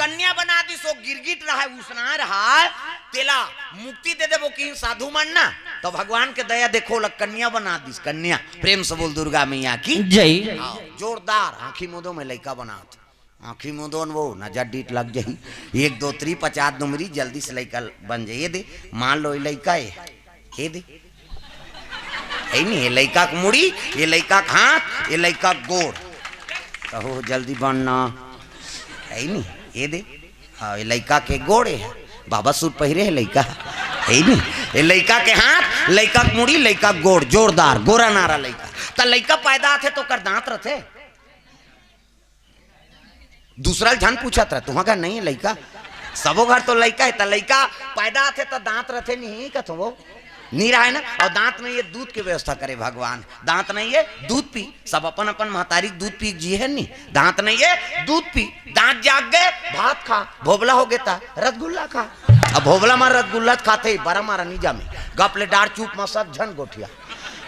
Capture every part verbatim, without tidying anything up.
कन्या बना दिस, वो गिरगिट रहा, उसना रहा, तेला मुक्ति दे देबो कि साधु मन ना, तो भगवान के दया देखो, ओला कन्या बना दिस, कन्या। प्रेम से बोल दुर्गा मैया की जय। हाँ, जोरदार आँखी मुदो में लइका बनात। आँखी मुदोन वो नजर डीठ लग जाही। एक दो त्री पचास दुमरी जल्दी से लइका बन जाही। ये दे, मान लो ये लइका है, ये दे, है नहीं, ये लइका के मुड़ी, ये लइका के हाथ, ये लइका के गोड़। कहो जल्दी बनना, है नहीं, ये दे। हाँ, ये लइका के गोड़ है, बाबा सूट पहिरे है लइका, है नहीं, ये लइका के हाथ, लइका के मुड़ी, लइका के गोड़, जोरदार गोरा नारा लइका। त लइका पैदा आथे तो ओकर दांत रथे? दूसरा झन पूछत रह, तुहा घर नहीं है लइका? सबो घर तो लइका है, त लइका पैदा आथे त दांत रथे नहीं कथो वो? नहीं रहे ना। और दांत नहीं है, दूध की व्यवस्था करे भगवान। दांत नहीं है, दूध पी। सब अपन अपन महतारी के दूध पी के जी है नहीं। दांत नहीं है, दूध पी। दांत जाग गए, भात खा। भोबला हो गेता, रसगुल्ला खा। अब भोबला मार रसगुल्ला खाथे, बरा मारा नहीं जामे। गप ले डार चुप मा सब झन गोठिया।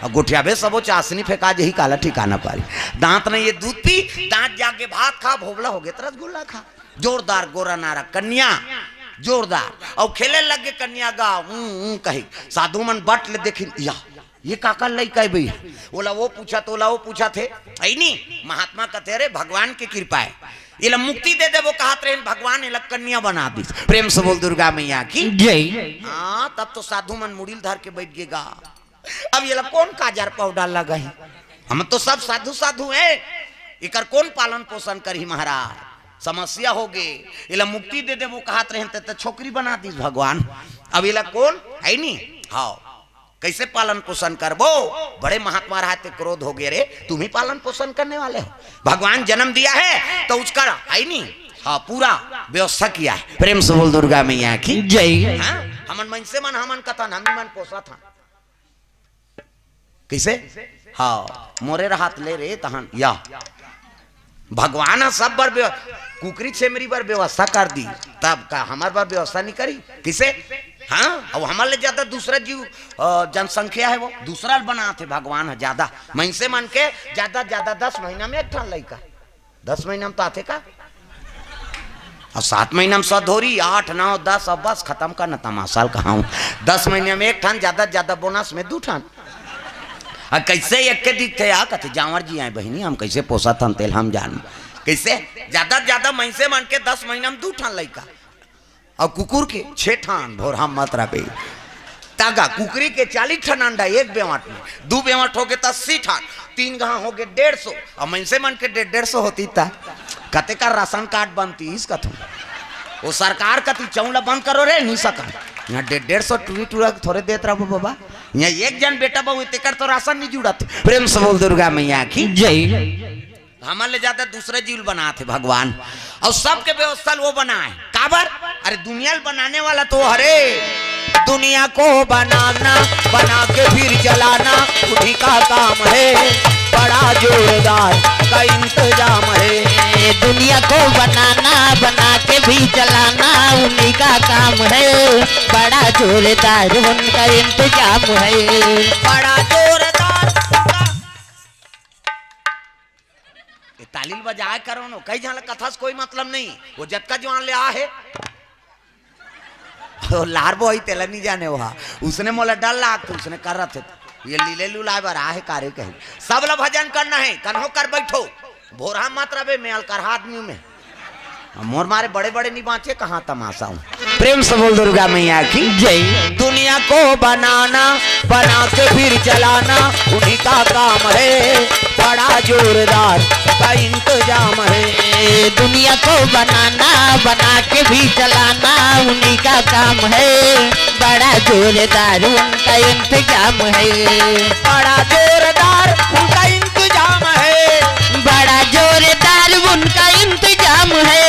अब गोठियाबे सबो चासनी फेंका जही, काला ठिकाना पारी। दांत नहीं है, दूध पी। दांत जाग गए, भात खा। भोबला हो गेता, रसगुल्ला खा। जोरदार गोरा नारा कन्या, जोरदार। और खेले लगे कन्या गा, ऊं, ऊं कही। साधु मन बट ले देखिन, या, ये काकर लइका है भैया? ओला वो पूछा तो, ओला वो पूछा थे, है नी? महात्मा कथे, "अरे, भगवान की कृपा है, एला मुक्ति दे देबो," कहत रहे, भगवान एला कन्या बना दिस। प्रेम से बोल दुर्गा मैया की जय। हाँ, तब तो साधु मन मुड़ील धर के बैठ गे गा। अब एला कौन काजर पाउडर लगाही? हम तो सब साधु साधु हैं, एकर कौन पालन पोषण करही महाराज? समस्या हो गे। एला मुक्ति दे देबो कहत रहे त, त छोकरी बना दिस भगवान। अब एला कौन है नी? हाँ, कैसे पालन पोषण करबो? बड़े महात्मा रहते, क्रोध हो गए, "रे, तुम ही पालन पोषण करने वाले हो, भगवान जन्म दिया है तो उसका है नी।" हाँ, पूरा व्यवस्था किया है। प्रेम से बोल दुर्गा मैया की जय। हाँ, हमन मनसे मन, हमन कथन, हम ही मन पोसत हन। कैसे? हाँ, मोरे रहत ले रे तहन या। भगवान ह सब बर व्यव-, कुकरी छेमरी बर व्यवस्था कर दी, तब का हमर बर व्यवस्था नहीं करी? किसे? हाँ, अब हमर ले ज्यादा दूसरा जीव, अ, जनसंख्या है वो, दूसरा ल बनात हे भगवान ह ज्यादा। मनसे मन के ज्यादा, ज्यादा दस महीना में एक ठन लइका। दस महीना में तो आथे का? और सात महीना में सधोरी, आठ, नौ, दस, अब बस खत्म कर न तमाशा ल कहाऊं। दस महीना में एक ठन, ज्यादा, ज्यादा बोनस में दू ठन। आ, कैसे एक के दिखथे आ? कथे, "जांवर जी आए बहिनी, हम कैसे पोसत हन, तेल हम जान।" कैसे? ज्यादा से ज्यादा मनसे मन के दस महीना में दू ठन लइका। अउ कुकुर के छे ठन, भोरहा मत रबे। तागा कुकरी के चालीस ठन अंडा एक बेवट में, दू बेवट हो गे त अस्सी ठन, तीन घा हो गे डेढ़ सौ, अउ मनसे मन के डेढ़, डेढ़ सौ होती त कते का राशन कार्ड बनतीस कथू। वो सरकार कती चौला बंद करो रे, नहीं सकन। यहाँ डेढ़, डेढ़ सौ टूरी टूरा के थोरे देत रहो बाबा। यहाँ एक जन बेटा बहू तेकर तो राशन नहीं जुड़त। प्रेम से बोल दुर्गा मैया की जय। हमन ले ज्यादा दूसरा जीव ल बनात हे भगवान, अउ सबके व्यवस्था ल वो बनाए। काबर? अरे दुनिया ल बनाने वाला तो हरे। दुनिया को बनाना, बना के फिर जलाना, उन्हीं का काम है, बड़ा जोरदार का इंतजाम है। दुनिया को बनाना, बना के भी जलाना, उन्हीं का काम है, बड़ा जोरदार उनका इंतजाम है। बड़ा जोरदार उनका ए, ताली ल बजाए करो नो, कई झन ल कथा से कोई मतलब नहीं, वो जतका जुवान ले आ हे, वो लार बोई तेला नहीं जाने, वो हा, उसने मोला डर लाग, तो उसने कर रहे थे, ये लीले लुलाए बर आ हे, कारे कहीं, सब ला भजन करना है, कन्हो कर बैठो, भोरहा मत रबे, मैं अलकरहा आदमी में, मोर मारे बड़े बड़े नहीं बांचे, कहाँ तमाशा हूँ। प्रेम से बोल दुर्गा मैया की जय। दुनिया को बनाना, बना के फिर जलाना, उन्हीं का काम है, बड़ा जोरदार का इंतजाम है। दुनिया को बनाना, बना के भी जलाना, उन्हीं का काम है, बड़ा जोरदार उनका इंतजाम है। बड़ा जोरदार उनका इंतजाम है। बड़ा जोरदार उनका इंतजाम है।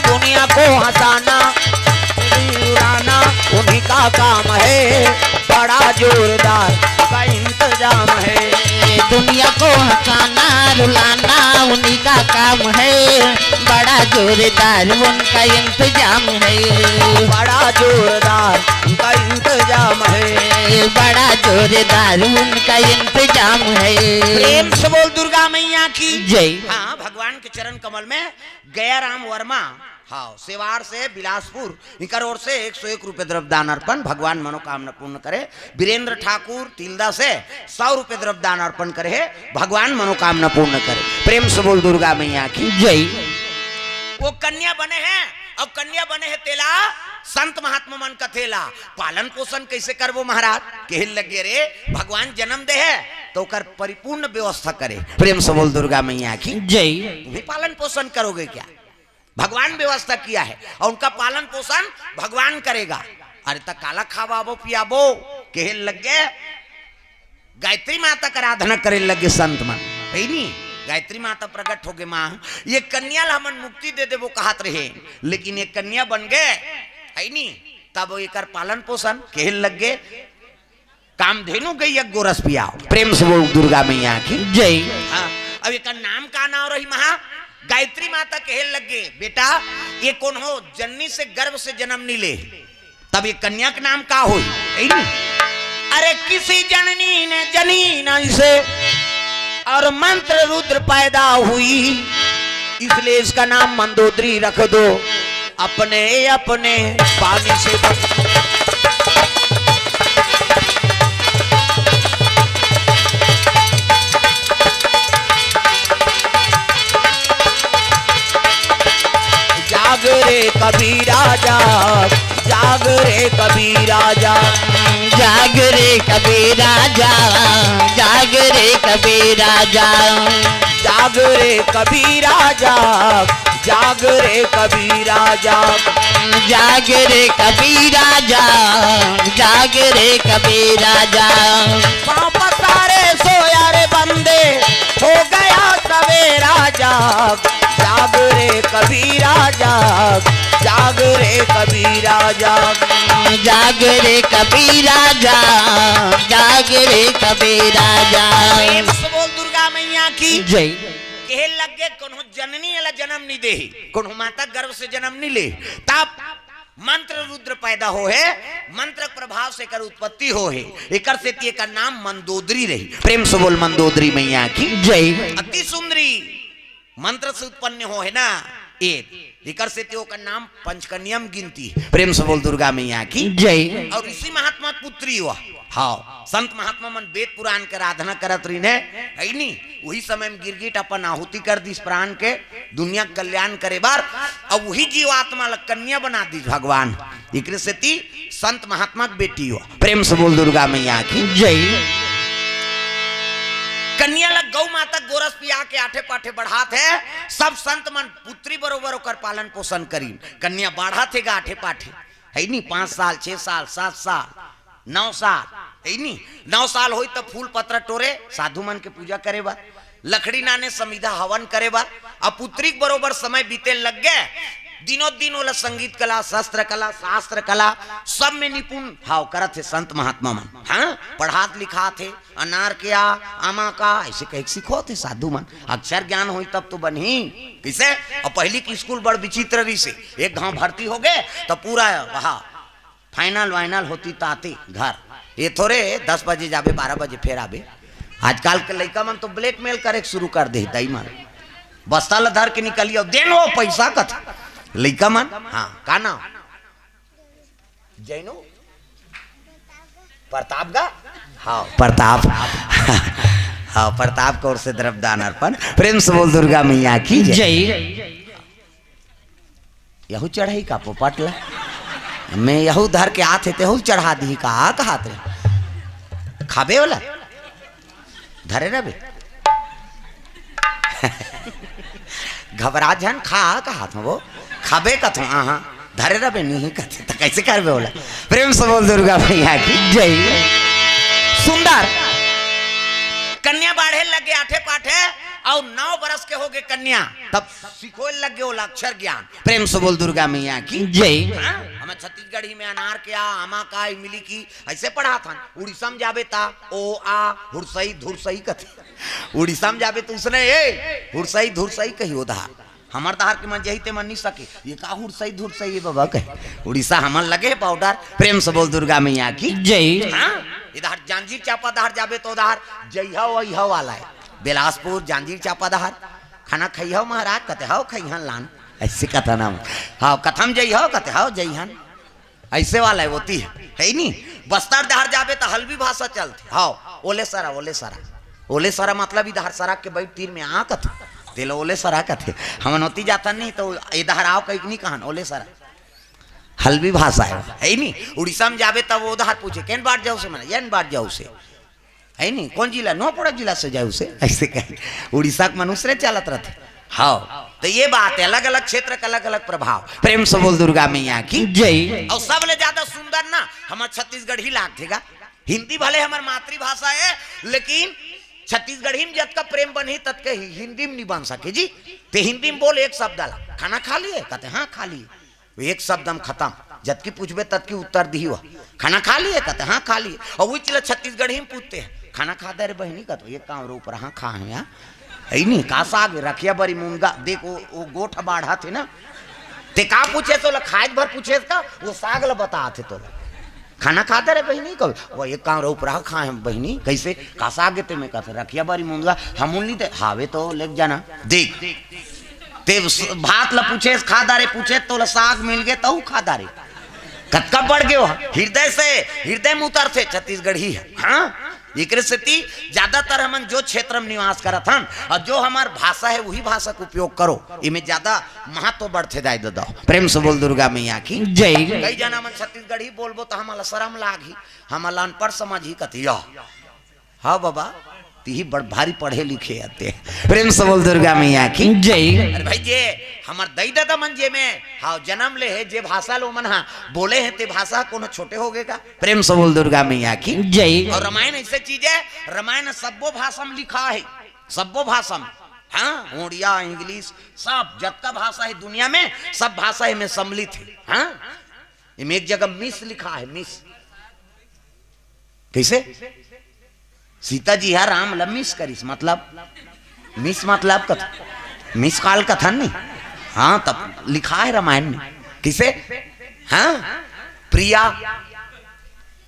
दुनिया को हंसाना, उड़ाना उन्हीं का काम है, बड़ा जोरदार का इंतजाम है। दुनिया को हंसाना, रुलाना उन्हीं का काम है, बड़ा जोरदार उनका इंतजाम है। बड़ा जोरदार उनका इंतजाम है। बड़ा जोरदार उनका इंतजाम है। प्रेम से बोल दुर्गा मैया की जय। हाँ, भगवान के चरण कमल में गया राम वर्मा हाँ, सेवार से बिलासपुर, इकर ओर से एक सौ एक रुपये द्रव्य दान अर्पण, भगवान मनोकामना पूर्ण करे। वीरेंद्र ठाकुर तिल्दा से सौ रुपये द्रव्य दान अर्पण करे हे, भगवान मनोकामना पूर्ण करे। प्रेम से बोल दुर्गा मैया की जय। वो कन्या बने हैं, अब कन्या बने हैं तेला संत महात्मा मन कथेला पालन पोषण कैसे करबो महाराज? कहे लगे रे, भगवान जन्म दे है तो ओकर परिपूर्ण व्यवस्था करे। प्रेम से बोल दुर्गा मैया की जय। तुम्हें पालन पोषण करोगे क्या? भगवान व्यवस्था किया है और उनका पालन पोषण भगवान करेगा। अरे त काला खावाबो पियाबो? कहे लगे, गायत्री माता का आराधना करे लगे संत मन, है नी? गायत्री माता प्रकट हो गए, माँ ये कन्या ला हमन मुक्ति दे देबो कहत रहे, लेकिन ये कन्या बन गए, है नी? तब एकर पालन पोषण कहे लगे, कामधेनु गैया गोरस पियाओ। प्रेम से बोल दुर्गा मैया की जय। हाँ, अब एकर नाम का नाम रही महा? गायत्री माता कहे लगे, बेटा ये कोनो जननी से गर्भ से जन्म नहीं ले, तब ये कन्या का नाम का होई? यही नहीं? अरे किसी जननी ने जनी ना इसे और मंत्र रुद्र पैदा हुई, इसलिए इसका नाम मंदोदरी रख दो। अपने अपने पानी से बस जाग रे कबीरा जाग, जाग रे कबीरा जाग। जाग रे कबीरा जाग, जाग रे कबीरा जाग। जाग रे कबीरा जाग, जाग रे कबीरा जाग। जाग रे कबीरा जाग, जाग रे कबीरा जाग। पाँव पसारे सोया रे बंदे, हो गया सवेरा जाग। जाग रे कबीरा जाग, जाग रे कबीरा जाग। जाग रे कबीरा जाग, जाग रे कबीरा जाग। प्रेम से बोल दुर्गा मैया की जय। कहे लग गे कोनो जननी एला जन्म नहीं दे, कोनो माता गर्भ से जन्म नहीं ले, तब मंत्र रुद्र पैदा हो है, मंत्र प्रभाव से एकर उत्पत्ति हो है, एकर सेती एकर नाम मंदोदरी रही। प्रेम से बोल मंदोदरी मैया की जय। अति सुंदरी मंत्र से उत्पन्न हो है ना, ए, एकर सेती ओकर नाम पंचकन्या म गिनती है। प्रेम से बोल दुर्गा मैया की जय। और इसी महात्मा के पुत्री हुआ। हाँ, संत महात्मा मन वेद पुराण के आराधना करत रहिन है, है नी? वही समय में गिरगिट अपन आहुति कर दिस प्राण के, दुनिया के कल्याण करे बर। अब वही जीवात्मा ला कन्या बना दिस भगवान। एकरे सेती संत महात्मा के बेटी हो। प्रेम से बोल दुर्गा मैया की जय। कन्या ला गौ माता गोरस पिया के आठे पाठे बढ़ात है। सब संत मन पुत्री बरोबर ओकर पालन पोषण करीन। कन्या बाढ़त हे गा आठे पाठे, है नी? पाँच साल, छह साल, सात साल, नौ साल, है नी? नौ साल होई तब फूल पत्र टोरे, साधु मन के पूजा करे बर, लकड़ी लाने, समिधा हवन करे बर। अब पुत्री के बरोबर समय बीते लग गे। दिनों दिन ओला संगीत कला, शस्त्र कला, शास्त्र कला, सब में निपुण भाव करत हे संत महात्मा मन। हाँ, पढ़ात लिखात हे, अनार के आ, आमा का, ऐसे कहे के सिखोत हे साधु मन। अक्षर ज्ञान होई तब तो बनही। कैसे? अब पहली की स्कूल बड़ विचित्र रहिसे, एक घाव भर्ती हो गे तो पूरा वहा फाइनल वाइनल होती त आती घर। ये थोरे दस बजे जाबे, बारह बजे फेर आबे। आजकल के लइका मन तो ब्लैकमेल करे के शुरू कर दे, दाई मन। बस्ता ल धर के निकलियो, देन वो पैसा कथे। लइका मन, हाँ, का नाम? जैनू? प्रताप गा? हाँ, प्रताप। हाँ, प्रताप के ओर से द्रव्य दान अर्पण। प्रेम से बोल दुर्गा मैया की जय। जय। यहू चढ़ाई का पोपट ला? मैं यहू धर के आत हे, तेहू चढ़ा दी का? आ कहात रे? खाबे वाला? धरे रहे बे। घबरा झन, खा कहात हूँ वो। खाबे कथों, हाँ, हाँ। धरे रहे बे, नहीं कथे, तो कैसे करबे वाला? प्रेम से बोल दुर्गा मैया की जय। सुंदर। कन्या बाढ़े लगे आठे पाठे, और नौ बरस के हो गए कन्या, तब सिखोए लग गए ओला अक्षर ज्ञान। प्रेम से बोल दुर्गा मैया की जय। हाँ? हमें छत्तीसगढ़ी में अनार के आ, आमा का, इमली की, ऐसे पढ़ात हन। उड़ीसा में जाबे ता ओ आ हुरसई धुरसई कथे। उड़ीसा में जाबे तो उसने ए हुरसई धुरसई कही ओ दहार। हमर दहार के मन जही ते मन नहीं सके। ये का हुरसई धुरसई ये बाबा कहे। उड़ीसा हमन लगे है बॉर्डर। प्रेम से बोल दुर्गा मैया की जय। हाँ? इधर जांजगीर चांपा दहार जाबे तो उधर जइहा वइहा वाला है। बिलासपुर, जांजगीर चांपा दहार। खाना खइहा महाराज? कथे हव खइहन लान। ऐसे कथा नाम। हाँ, कथम जई हो, कथे, "हाँ, जई हन।" ऐसे वाला है, होती है, है ही नहीं। बस्तर डहर जाबे त हल्बी भाषा चलथे। हाँ, ओले सरा, ओले सरा, ओले सरा मतलब इधर सरा के बैठ तीर में आ कथे, तेला ओले सरा कथे। हमन होती जाथन नहीं तो इधर आओ कहीं नहीं कहन, ओले सरा। हल्बी भाषा है, है ही नहीं। उड़ीसा में जाबे तब वो उधर पूछे, "केन बाट जाओ से?" मैंने, "एन बाट जाओ से।" है नहीं, कौन जिला? नोपड़ा जिला से जाए उसे, ऐसे कहे। उड़ीसा के मनुष्य रे चलत रहते। हाँ, तो ये बात है, अलग-अलग क्षेत्र का अलग-अलग प्रभाव। प्रेम से बोल दुर्गा मैया की जय। और सबले ज्यादा सुंदर ना हमार छत्तीसगढ़ी लागथे गा। हिंदी भले हमार मातृभाषा है, लेकिन छत्तीसगढ़ी में जतका प्रेम बनही, ततके ही हिंदी में नहीं बन सके जी। ते हिंदी में बोल एक शब्द ला, "खाना खा लिए?" कहते, "हाँ, खा लिए।" वो एक शब्द में खत्म। जतकी पूछबे, ततकी उत्तर दिही हुआ। "खाना खा लिए?" कहते, "हाँ, खा लिए।" और वो चला छत्तीसगढ़ी में पूछते हैं, "खाना खा दे रे बहिनी?" कहते, "ये काम रो ऊपर, हाँ, खा है यहाँ।" है नहीं, का साग? रखिया बरी मुनगा। देख, वो, वो गोठ बाढ़ा थे ना, ते का पूछे तोला? खाए भर पूछे का? वो साग ला बता थे तोला। "खाना खा दे रे बहिनी?" कहो, "वो एक काम रो ऊपर, हाँ, खा है बहिनी।" "कैसे? का साग?" ते में कहते, "रखिया बरी मुनगा।" "हम उन ली दे, हावे तो लेके जाना।" देख, ते स-, भात ला पूछे, "खा दारे?" पूछे, तोला साग मिल गे, तहू खा दारे। कतका बढ़ गयो, हृदय से, हृदय में उतरथे छत्तीसगढ़ी है। हाँ, एकरे सेती ज्यादातर हमन जो क्षेत्र में निवास करत हन और जो हमार भाषा है, वही भाषा के उपयोग करो, इमे ज्यादा महत्व बढ़थे जाए ददा। प्रेम से बोल दुर्गा मैया की जय। कई जना मन छत्तीसगढ़ी बोलबो तो हमला शरम लागही, हमला अनपढ़ समझही कथिया। हाँ बाबा, तिही बड़ भारी पढ़े लिखे आते। प्रेम से बोल दुर्गा मैया की जय। अरे भाई, जे हमर दई ददा मन जे में, हाँ, जन्म ले हे, जे भाषा लो मन, हाँ, बोले हैं, ते भाषा कोनो छोटे हो गए का? प्रेम से बोल दुर्गा मैया की जय। और रामायण ऐसे चीज है, रामायण सब्बो भाषा में लिखा है, सब्बो भाषा में। हाँ, उड़िया, इंग्लिश, सब जतका भाषा है दुनिया में, सब भाषा इमे सम्मिलित है। हाँ, इमे एक जगह मिस लिखा है, मिस। कैसे? सीता जी हा राम ला मिस करिस, मतलब मिस मतलब कथ, मिस कॉल कथन नहीं। हाँ, तब लिखा है रामायण में। किसे? हाँ, प्रिया,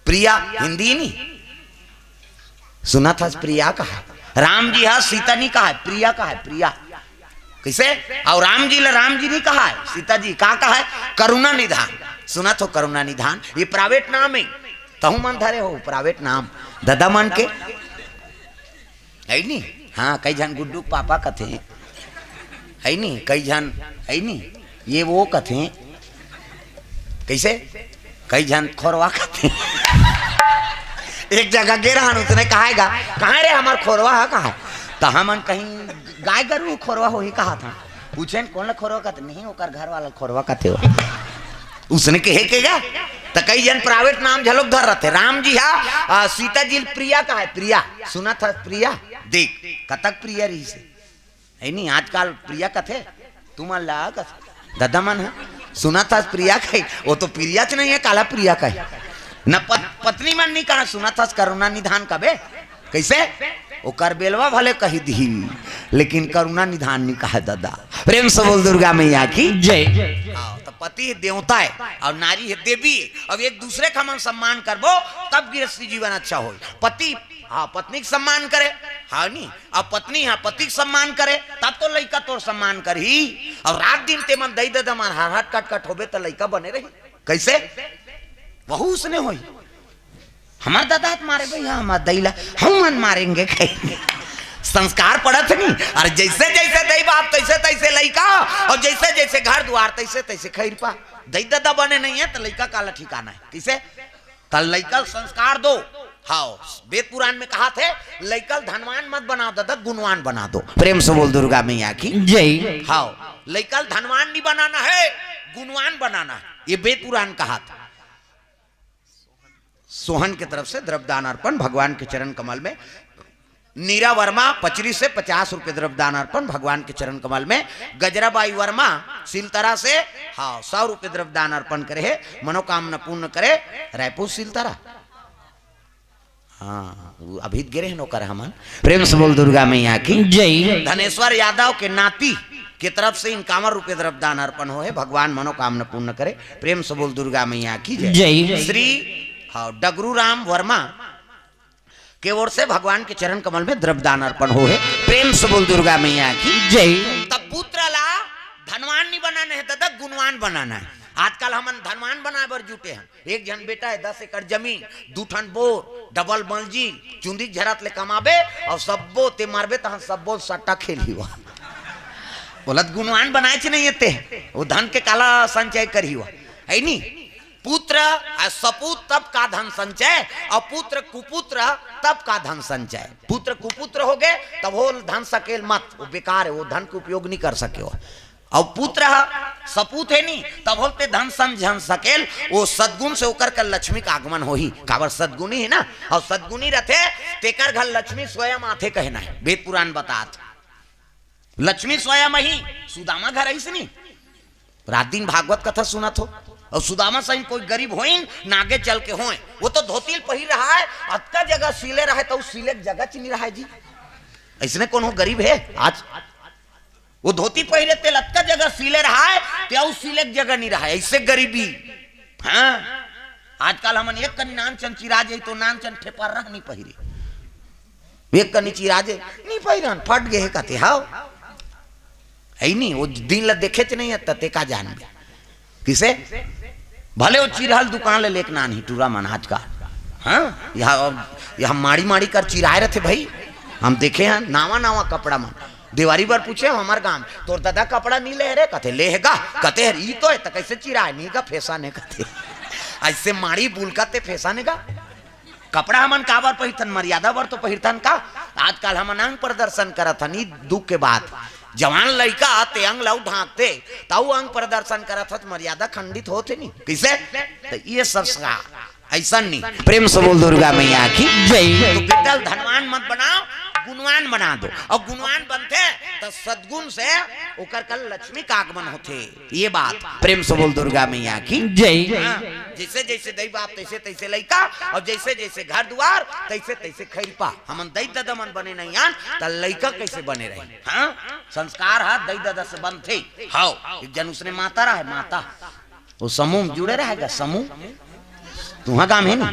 प्रिया हिंदी नहीं सुना था, प्रिया कहा है। राम जी हा सीता नहीं कहा है, प्रिया कहा है, प्रिया। किसे? और राम जी ला राम जी नहीं कहा है, सीता जी का कहा है? करुणा निधान। सुना तो करुणा निधान, ये प्राइवेट नाम है। तहु मन धरे हो प्राइवेट नाम ददा मन के, है नी? हाँ, कई झन गुड्डू के पापा कथे, है नी? कई झन, है नी? ये वो कथे, कैसे? कई झन खोरवा कथे। एक जगह गे रहन, उसने कहा है गा, "कहाँ रे हमार खोरवा है, कहाँ है?" तो हमन कहीं गाय गरु खोरवा होही कहा था। पूछे न, "कौन ला खोरवा कहते?" "नहीं, ओकर घर वाला खोरवा कहते हो।" उसने कहे के गा, तो कई झन प्राइवेट नाम झलोक धर रहते। राम जी हा, आ, सीता जी प्रिया कहा है, प्रिया। सुना था प्रिया? देख, कतक प्रिया रही से। है नहीं, आजकल प्रिया कथे, तुमन ला कथे। ददा मन है, सुना था प्रिया कहे, वो तो प्रिया च नहीं है, काला प्रिया कहे। न पत-, पत्नी मन नहीं कहा, सुना था करुणा निधान कबे। कैसे? ओकर बेलवा भले कही दी, लेकिन करुणा निधान नहीं कहा ददा। प्रेम से बोल दुर्गा मैया की जय। हाँ, तो पति देवता है और नारी है देवी। अब एक दूसरे का हम सम्मान करबो, तब गृहस्थी जीवन अच्छा हो। पति, हाँ, पत्नी के सम्मान करे, हाँ नहीं, अब पत्नी, हाँ, पति के सम्मान करे, तब तो लइका तोर सम्मान करही। और रात दिन ते मन दई ददा मन हर हट कट कट होबे, तो लइका बने रही। कैसे? वहू उसने होई। हमार ददा त मारे भैया, हमार दई ला हम मन मारेंगे, कहेंगे। संस्कार पड़त नहीं। और जैसे जैसे दई बाप, तैसे तैसे लइका, और जैसे जैसे घर द्वार, तैसे तैसे खैरपा। दई ददा बने नहीं है, तो लइका काला ठिकाना है। किसे? त लइका ल संस्कार दो। हाँ, वेद पुराण में कहा थे, "लइका ल धनवान मत बनाओ ददा, गुणवान बना दो।" प्रेम से बोल दुर्गा मैया की जय। हाँ, लइका ल धनवान नहीं बनाना है, गुणवान बनाना है, ये वेद पुराण कहा था। सोहन के तरफ से द्रव्यदान अर्पण भगवान के चरण कमल में। नीरा वर्मा पचरी से पचास रुपये द्रव्यदान अर्पण भगवान के चरण कमल में। गजराबाई वर्मा सिलतरा से, हाँ, सौ रुपये द्रव्यदान अर्पण करे है, मनोकामना पूर्ण करे। रायपुर सिलतरा, हाँ, वो अभी गिरे हैं नौकर हमन। प्रेम से बोल दुर्गा मैया की जय। धनेश्वर यादव के नाती के तरफ से इक्यावन रुपये द्रव्यदान अर्पण हो है, भगवान मनोकामना पूर्ण करे। प्रेम से बोल दुर्गा मैया की जय। जय। श्री, हाँ, डगरू राम वर्मा के ओर से भगवान के चरण कमल में द्रव्यदान अर्पण हो है। प्रेम से बोल दुर्गा मैया की जय। तब पुत्र ला धनवान नहीं बना गुणवान बनाना हे। आजकल हमन धनवान बनाए बर जुटे हन। एक झन बेटा हे, दस एकड़ जमीन, दू ठन बोर, डबल मंजिल, चुंदी झरत ले कमाबे, अउ सब्बो ते मरबे तहन सब्बो सट्टा खेलही वा। बोलत गुणवान बनाएच नहीं हे ते, वो धन के काला संचय करही वा, हे नी? पुत्र अउ सपूत तब का धन संचय, अउ पुत्र कुपुत्र तब का धन संचय। पुत्र कुपुत्र होगे, तब वो धन सकेल मत, वो बेकार हे, वो धन के उपयोग नहीं कर सके हो। अउ पुत्र ह, सपूत हे नी, तब होते धन सम झन सकेल, वो सद्गुण से ओकर कर लक्ष्मी का आगमन होही। काबर सद्गुणी हे ना, अउ सद्गुणी रथे, तेकर घर लक्ष्मी स्वयं आथे कहना हे, वेद पुराण बतात। लक्ष्मी स्वयं ही सुदामा घर आइस नी, रात दिन भागवत कथा सुनत हो, अउ सुदामा सही कोई गरीब होइन, ना आगे चल के होय, वो तो धोती ल पहिर रहा हे, अतका जगह सिले रहा हे, त सिले के जगह च नहीं रहा हे जी। अइसने कोनो गरीब हे आज? वो धोती पहिरे तेल अतका जगह सिले रहा हे, ते अउ सिले के जगह नहीं रहा हे, अइसे गरीबी। हाँ, आजकल हमन एक कनी नानचन चिरा जाई तो नानचन ठेपरहा नहीं पहिरे, एक कनी चिरा जाई नहीं पहिरन, फट गे हे कथे, हाव। हे नहीं, वो दिन ला देखेच नहीं हे, त ते का जानबे? किसे? भले वो चिरहल दुकान ले लेके नानही टूरा मन आजकल। हाँ, यह, यह माड़ी माड़ी कर चिराए रथे भाई, हम देखे हन नावा नावा कपड़ा मन। देवारी बर पूछे हमार गांव, तोर दादा कपड़ा नहीं ले रे? कथे, ले हे गा। कथे, ई तो हे, त कैसे चिराए? नहीं गा, फैशन हे कथे। अइसे माड़ी बुलका ते फैशन हे गा। कपड़ा हमन काबर पहिरथन? मर्यादा बर तो पहिरथन का? आजकल हमन अंग प्रदर्शन करत हन, ई दुख के बात। जवान लइका ते अंग ला ढांकथे, तऊ अंग प्रदर्शन करत हस, मर्यादा खंडित होथे नी। कइसे? त ये सब संस्कार अइसन नी। प्रेम से बोल दुर्गा मैया की जय। तो बेटा ल धनवान मत बनाओ, गुणवान बना दो। अउ गुणवान बनथे त सद्गुण से ओकर कर लक्ष्मी का आगमन होथे। ये बात प्रेम से बोल दुर्गा मैया की जय। हाँ, जइसे जइसे दई बाप तइसे तइसे लइका, अउ जइसे जइसे घर दुवार तइसे तइसे खइरपा। हमन दई ददा मन बने नहीं आन, त लइका कइसे बने रही? हाँ, संस्कार ह दई ददा से बनथे। हाव, एक झन उसने माता रहा हे, माता, वो समूह म जुड़े रहा हे गा, समूह। तुंहर गांव हे नी?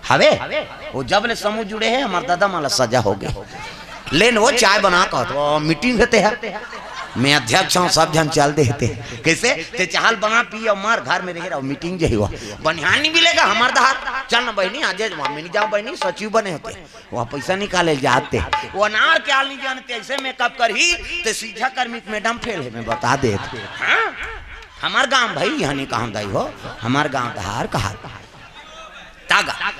हवे? वो जब ले समूह जुड़े हे, हमर दादा मन ला सजा होगे। ले न वो चाय बना कहत, वो मीटिंग हे ते ह। मैं अध्यक्ष हंव, सब झन चल दे हे ते। कइसे? ते चाय ल बना पी अउ मर, घर में रहे रहो, मीटिंग जाही वो। बनिहार नहीं मिलेगा हमर डहर। चल न बहिनी, आज वहाँ में नहीं जाओ बहिनी, सचिव बने हे ते। वहाँ पइसा निकाले जाथे। वो अनार के आल नहीं जानथे, अइसे मेकअप करही, ते सीझा करही त मैडम फेल हे, मैं बता देत। हाँ? हमर गांव भाई, इहाँ नहीं कहंव दई हो, हमर गांव डहर कहा। तागा।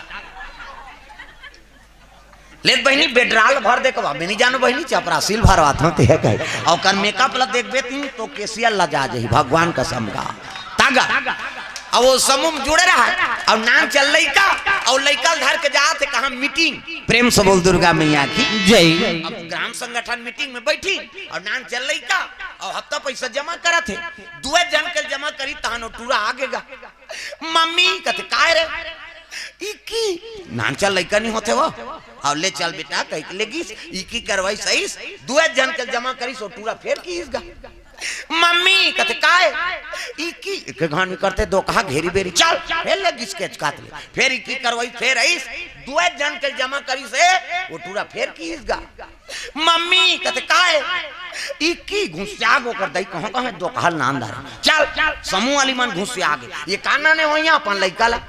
ले बहिनी, बेडराल भर देखवा, मैं नहीं जानों बहिनी, चपरासी ल भरवात हंव ते हे कहे। अउ ओकर मेकअप ला देखबे ती, तो केसिया लजा जाही, भगवान कसम का। तागा। अउ वो समूह म जुड़े रहा हे, अउ नानचन लइका, अउ लइका ल धर के जात हे कहाँ, मीटिंग। प्रेम से बोल दुर्गा मैया की जय। अब ग्राम संगठन मीटिंग में बइठी, अउ नानचन लइका, अउ हफ्ता पइसा जमा करत हे, दुए झन के जमा करही, तहन वो टूरा आगे गा। मम्मी कथे, "काय रे?" "इक्की।" नानचन लइका नहीं होथे वो। "अउ ले चल बेटा," कहिके ले गिस, इक्की करवाइस, दुए झन के जमा करिस, वो टूरा फेर किहिस गा। मम्मी कथे, "काय?" "इक्की।" एक घानी करते दो कहा घेरी बेरी, "चल।" फेर ले गिस केचकात ले, फेर इक्की करवाइस, फेर आइस, दुए झन के जमा करिस हे, वो टूरा फेर किहिस गा। "मम्मी," कथे, "काय?" "इक्की।" घुसिया गे ओकर दई, कहाँ कहाँ दो कहा ल नान डारे। "चल, समूह वाली मन घुसिया गे, ये का नाने होइया अपन लइका ला,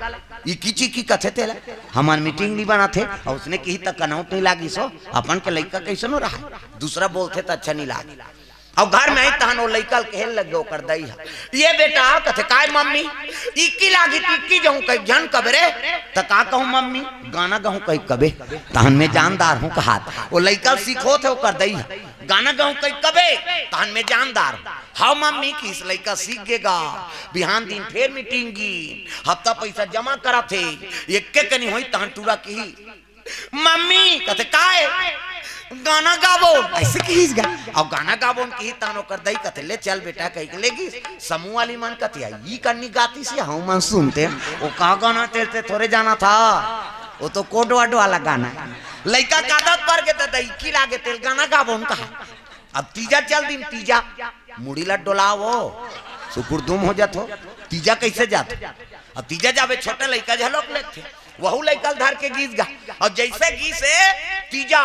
इक्की चिक्की कथे तेला, हमर मीटिंग नहीं बनाथे, अउ उसने किही त कनौत नहीं लागिस हो, अपन के लइका कइसनो रहा, दूसरा बोलथे त अच्छा नहीं लागे।" अउ घर में आई तहन वो लइका ल कहे लगे ओकर दई ह, "ये बेटा," कथे, "काय मम्मी?" "इक्की लागी त इक्की जहूँ कहि झन कबे रे।" "त का कहूँ मम्मी?" "गाना गहूँ कहि कबे, तहन मैं जानदार हूँ," कहात। वो लइका ल सिखोत हे ओकर दई ह, "गाना गहूँ कहि कबे, तहन मैं जानदार हूँ।" "हाँ मम्मी," किहिस लइका सीख गे गा। बिहान दिन फेर मीटिंग गिस, हफ्ता पइसा जमा करत हे, एके कनी होइस तहन टूरा किहिस, "मम्मी," कथे, "काय?" "गाना गाबोन," अइसे किहिस गा। अउ गाना गाबोन किहिस तहन ओकर दई कथे, "ले चल बेटा," कहिके ले गिस। समूह वाली मन कथे, "ई कन्नी गातिस हे, हमन सुनतेन, वो का गाना तेला ते थोरे जानत हस, वो तो कोड वर्ड वाला गाना हे।" लइका के आदत पर गे त दई इक्की लागे तेला गाना गाबोन कहा। अब तीजा चल दिन, तीजा मुड़ी ला डोलावो, सुकुर दुम हो जात हो। तीजा कइसे जात? अब तीजा जाबे, छोटे लइका झलक लेथे, वहू लइका ल धर के गिस गा। अउ जइसे गिस हे तीजा,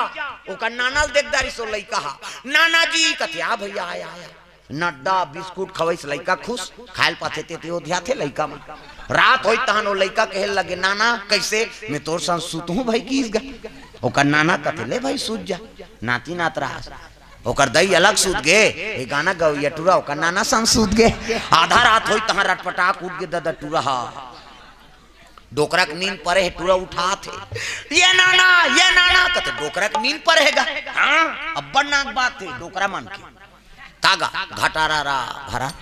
ओकर नाना ल देख डारिस वो लइका ह, "नाना जी," कथे, "आ भइया, आया, आया।" नड्डा बिस्कुट खवइस, लइका खुश, खाए ल पाथे ते, ते ओधियाथे लइका मन। रात होई तहन ओ लइका कहे लगे, "नाना, कइसे मैं तोर संग सुतहूं भई?" किहिस गा। ओकर नाना कथे, "ले भई, सुत जा।" नाती नात रहस। ओकर दई अलग सुत गे, ए गाना गवइया टूरा ओकर नाना संग सुत गे। आधा रात होई तहन रटपटाक उठ गे ददा टूरा ह। डोकरा के नींद परे हे, टूरा उठाथे, "ये नाना, ये नाना," कथे, "डोकरा के नींद परे हे गा।" हाँ, अब्बड़ नाक बात हे डोकरा मन के। का गा? घटारा रा भरा,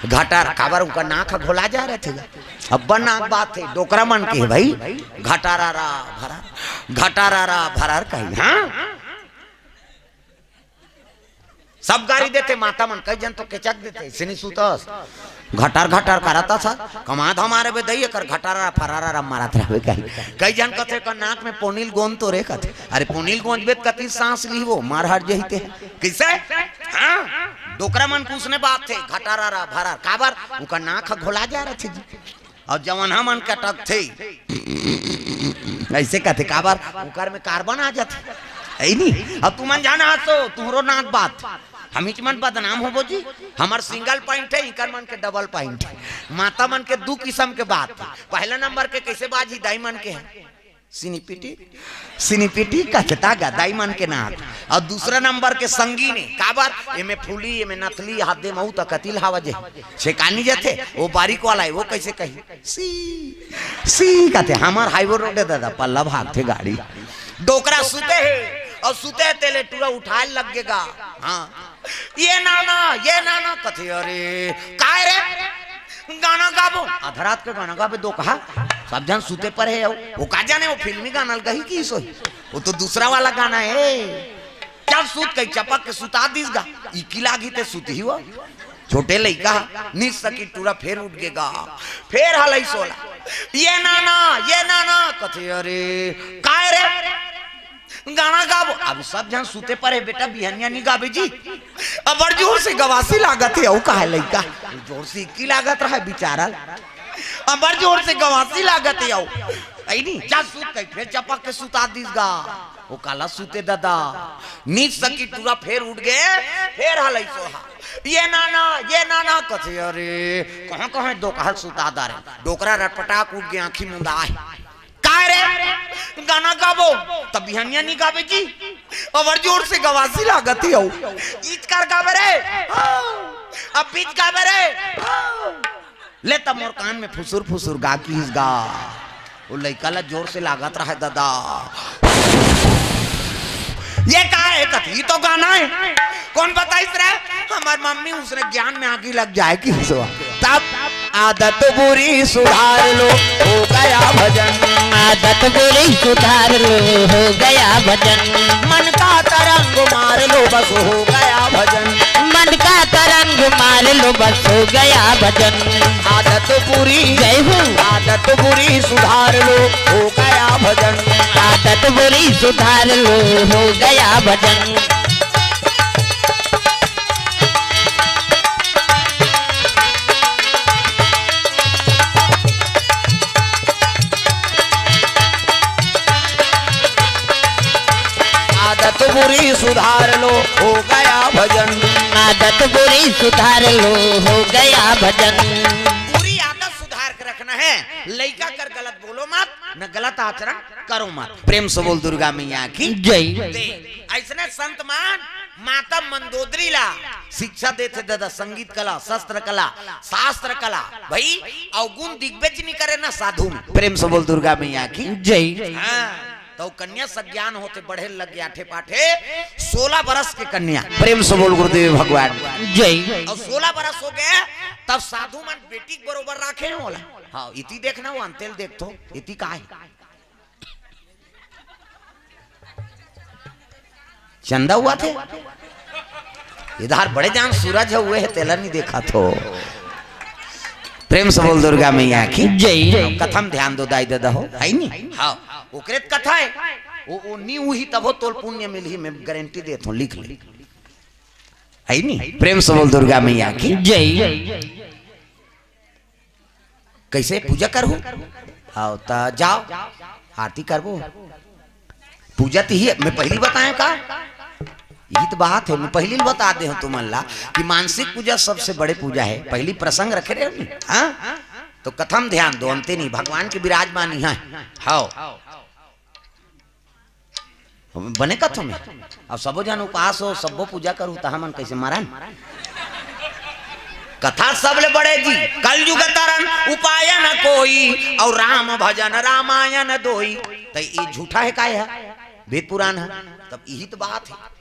घटार, काबर उनका नाक ह घोला जा रहे थे गा। अब्बड़ नाक बात हे डोकरा मन के, भई, घटारा रा भरा, घटारा रा भरा कही, हाँ? सब गारी देथे माता मन, कई झन तो केचक देथे, "सिनी सुतस, घटर घटर करत हस, कमा धमा रे बे दई, एकर घटारा फरारा रा मारत रहबे," कही। कई झन कथे, "का नाक में पोनील गोंद तो रे," कथे। अरे पोनील गोंद बे त कति सांस लिहबो, मर हर जही ते। कइसे? हाँ? डोकरा मन के उसने बात हे, घटारा रा भरार, काबर? उनका नाक ह घोला जा रथे जी। अउ जवन हमन कटकथे, अइसे कथे, काबर? ओकर में कार्बन आ जाथे। हे नी? अब तुमन जाना हसो, तुहरो नाक बात। हमीच मन बदनाम होबो जी। हमर सिंगल पॉइंट हे, इकर मन के डबल पॉइंट हे। माता मन के दू किसम के बात हे। पहला नंबर के कइसे बाजी दाई मन के हे? सिनिपिटी, सिनिपिटी कथे त गा दाई मन के नाक। अउ दूसरा नंबर के संगीन हे, काबर? एमे फूली, एमे नथली, हाथ दे महू त कतिल हवा जे। छेकानी जथे, ओ बारीक वाला हे, ओ कइसे कही? सी, सी कथे, हमर हाईवे रोड हे ददा, पल्ला भागथे गाड़ी। डोकरा सुते हे, अउ सुते हे तेले टूरा उठाए लगे गा। हाँ। "ये नाना, ये नाना," कथे, "अरे, काय रे? गाना गाबो?" आधा रात के गाना गाबे डोकहा, सब झन सुते परे हे। ओ का जाने, ओ फिल्मी गाना ल गही कि सोही, ओ तो दूसरा वाला गाना हे। चल सुत कही, चपक के सुता दिस गा, इकी लागी ते सुतही हो। छोटे लइका ह, निस सकी टूरा फेर उठ गे गा, फेर हलइस ओला, "ये नाना, ये नाना," कथे, "अरे, काय रे? गाना गाबो।" अब सब झन सुते परे, "बेटा, बिहनिया नी गाबे जी, अब्बड़ जोर से गवासी लागत हे।" अउ कहे लइका, जोर से इकी लागत रहे बिचारा, "अब्बड़ जोर से गवासी लागत हे।" अउ अइ नी, "जा सुत," कही, फेर चपक के सुता दिस गा। ओ काला सुते ददा, निस सकी टूरा फेर उठ गे, फेर हलइस ओहा, "ये नाना, ये नाना," कथे, "अरे, कहाँ कहाँ डोकहा ल सुता डारे?" डोकरा रटपटाक उठ गे, आँखी मुंदा हे। "काय रे, गाना गाबो?" "त बिहनिया नी गाबे जी, अब्बड़ जोर से गवासी लागत हे।" अउ इचकर गाबे रे, अब बीच गाबे रे, ले त मोर कान में फुसुर फुसुर गा किहिस गा। ओ लइका ला जोर से लागत रहे ददा। "ये का हे?" कथे, "ये तो गाना हे।" "कौन बताइस रे?" "हमर मम्मी, उसने ज्ञान में आगी लग जाए किहिस गा।" तब आदत बुरी सुधार लो, हो गया भजन। आदत बुरी सुधार लो, हो गया भजन। मन का तरंग मार लो, बस हो गया भजन। मन का तरंग मार लो, बस हो गया भजन। आदत बुरी, जय हो। आदत बुरी सुधार लो, हो गया भजन। आदत बुरी सुधार लो, हो गया भजन। आदत बुरी सुधार लो, हो गया भजन। आदत बुरी सुधार लो, हो गया भजन। बुरी आदत सुधार के रखना हे, लइका कर गलत बोलो मत, न गलत आचरण करो मत। प्रेम से बोल दुर्गा मैया की जय। दे, अइसने संत मन माता मंदोदरी ला शिक्षा देथे ददा, संगीत कला, शस्त्र कला, शास्त्र कला, भई, अवगुण दिग्विजय नी करे ना साधु में। प्रेम से बोल दुर्गा मैया की जय। हाँ, त कन्या सज्ञान होथे, बढ़े लग गे आठे पाठे, सोलह बरस के कन्या। प्रेम से बोल गुरुदेव भगवान जय। अउ सोलह बरस हो गे, तब साधु मन बेटी के बरोबर राखे हे ओला। हाँ, इति देखना, ओ अंते ल देखथो, इति का हे? चंदा उहाथे? इधर बड़े जान सूरज हे, उहे हे, तेला नी देखाथो। प्रेम से बोल दुर्गा मैया की जय। कथा म ध्यान दो दाई ददा हो, हे नी? हाँ, ओकरे त कथा हे। ओ, ओ नी उही तभो तोल पुण्य मिलही, मैं गारंटी देथों, लिख ले। हे नी? प्रेम से बोल दुर्गा मैया की जय। कइसे पूजा करहू? आओ त जाओ, आरती करबो। पूजा तिही हे, मैं पहिली बताएंव का? यही तो बात है, मैं पहली बता दे हूँ तुमन ला कि मानसिक पूजा सबसे बड़े पूजा है। पहली प्रसंग रखे रहे हो नी? हाँ, तो कथा म ध्यान दो, अंते नहीं, भगवान के विराजमान यहाँ है। हाव, बने कथो में। अब सबो जन उपास हो, सबो पूजा करू, त हमन कैसे मरन? कथा सबले बड़े जी, कलयुग तरन उपाय न कोई, और राम भजन रामायण दोई। त ये झूठा है, काय है? वेद पुराण है। तब यही तो बात है,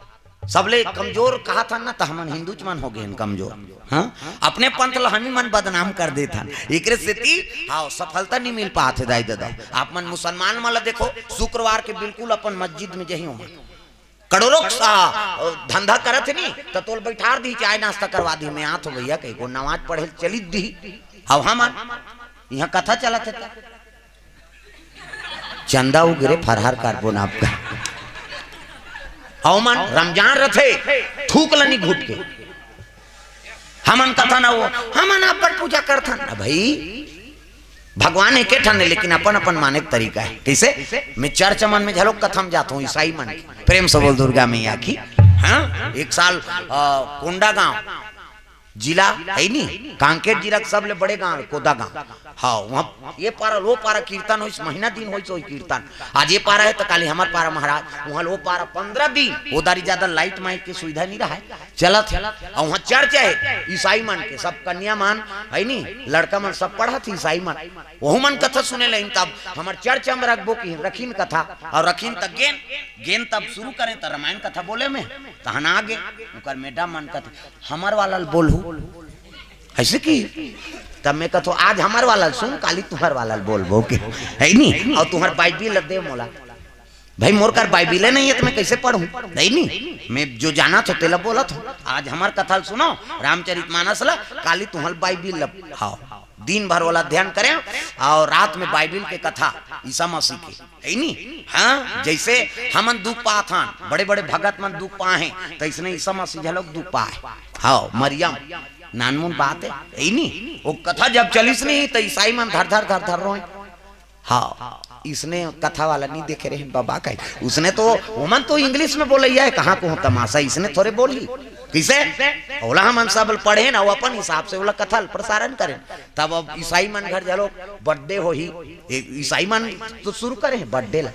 सबले कमजोर कहा था ना, त हमन हिंदू च मन हो गए हैं कमजोर। हाँ, अपने पंथ ला हम ही मन बदनाम कर देथन, एकरे सेती हाँ सफलता नहीं मिल पात है। दाई दादा, आप मन मुसलमान मन ला देखो, शुक्रवार के बिल्कुल अपन मस्जिद में जही हो, करोड़ों सा धंधा करत है नी, त तोल बैठार दी, चाय नाश्ता करवा दी, मैं आत हो भैया, कहीं को नमाज पढ़े चली दी। अब हमन यहाँ कथा चलत है, चंदा उगरे फरहार करबो ना आपका। अउ मन रमजान रथे, थूक लनी घुट के। हमन कथा ना वो, हमन अपन पूजा करथन। अ भाई, भगवान एके ठन हे, लेकिन अपन अपन माने के तरीका है। कैसे? मैं चर्च मन में झलोक कथा में जात हूँ, ईसाई मन। प्रेम से बोल दुर्गा मैया की। हाँ, एक साल, अ, कोंडागांव जिला है नी, कांकेर जिला के सबले बड़े गांव है कोदागांव। हाँ, वहाँ ये पारा वो पारा कीर्तन होइस, महीना दिन होइस वही कीर्तन। आज ये पारा है तो काली हमार पारा महाराज, वहाँ वो पारा पंद्रह दिन। वो दारी ज्यादा लाइट माइक की सुविधा नहीं रहा है, चलत है। और वहाँ चर्च है ईसाई मन के, सब कन्या मन है नी, लड़का मन सब पढ़त है ईसाई मन। वहू मन कथा सुने लेन, तब हमार चर्च हम रखबो की रखिन कथा, और रखिन तक गेन, गेन तब शुरू करें तो रामायण कथा बोले में, तहन आगे उकर मैडम मन कथे, "हमर वाला ल बोलहू।" ऐसे की? तब मैं कथो, "आज हमर वाला ल सुन, काली तुहर वाला ल बोलबो के।" है नी? और तुहर बाइबिल ल दे मोला। भाई, मोर कर बाइबिले नहीं है, तो मैं कैसे पढ़ूं? नहीं, नहीं। मैं जो जाना थो, तेला बोला थो। आज हमर कथा ल सुनो, रामचरित मानस ला, काली तुहर बाइबिल ला। हाँ। दिन भर वाला ध्यान करें और रात में बाइबिल के कथा, ईसा मसीह के। है नी? हाँ, जैसे हमन दुख पात हन, बड़े-बड़े भगत मन दुख पाए हैं, तो इसने ईसा मसीह झलक दुख पाए। हाँ, मरियम, नानमुन बात है, है नी? वो कथा जब चलिस नहीं, तो ईसाई मन धर, धर, धर, धर रोए। हाँ, इसने कथा वाला नहीं देखे रहे बाबा का। उसने तो, ओमन तो इंग्लिश में बोलैया है, कहाँ को हो तमाशा, इसने थोड़े बोली। किसे? ओला हमन सब पढ़े ना, वो अपन हिसाब से ओला कथा ल प्रसारण करें। तब अब ईसाई मन घर चलो, बर्थडे होही, ए, ईसाई मन तो शुरू करे हैं बर्थडे ला।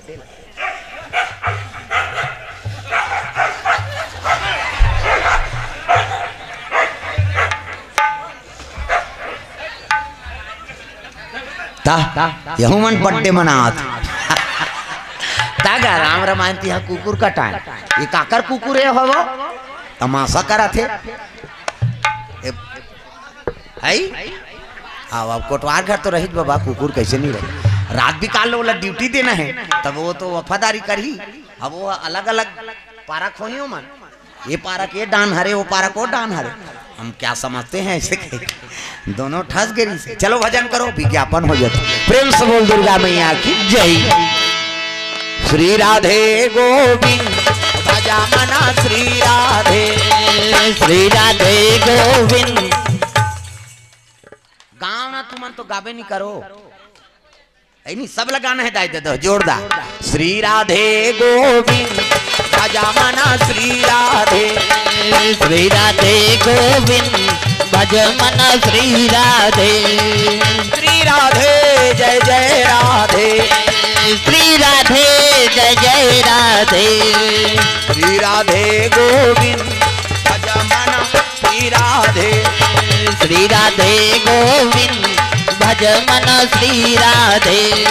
ता, यहू मन बर्थडे मनात। ता गा राम रमायन तिहा कुकुर कटाए। ये काकर कुकुर है हो वो? तमाशा करत हे। ए, है? अब, अब कोटवार घर तो रहित बाबा, कुकुर कैसे नहीं रहे? रात बिकाल ओला ड्यूटी देना है, तब वो तो वफादारी करही। अब वो अलग-अलग पारा खोही ओमन। ये पारा के डान हरे, वो पारा को डान हरे। हम क्या समझते हैं ऐसे के? दोनों ठस गे रहिसे। चलो भजन करो, विज्ञापन हो जाता। प्रेम से बोल दुर्गा मैया की जय। श्री राधे गोविंद, भजा मना श्री राधे। श्री राधे गोविंद। गाँव ना तुमन तो गाबे नहीं करो। है नी, सब ला गाना है दाई दे दो, जोरदार। श्री राधे गोविंद, भजा मना श्री राधे। श्री राधे गोविंद, भज मन श्री राधे। श्री राधे जय जय राधे। श्री राधे जय जय राधे। श्री राधे गोविंद, भज मन श्री राधे। श्री राधे गोविंद, भज मन श्री राधे।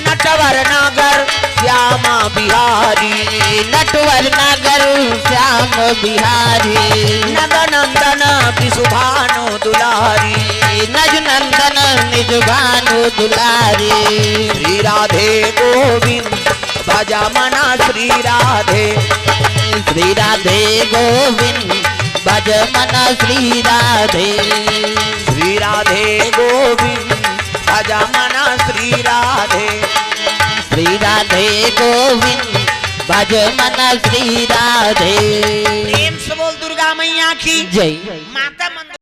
नटवर नगर श्याम बिहारी। नटवर नगर श्याम बिहारी। नंद नंदन बिसुभानु दुलारी। नज नंदन निज भानु दुलारी। श्री राधे गोविंद, भजा मना श्री राधे। श्री राधे गोविंद, भज मन श्री राधे। श्री राधे गोविंद, भजा मना श्री राधे। श्री राधे गोविंद, भज मन श्री राधे। प्रेम से बोल दुर्गा मैया की जय। माता मंदिर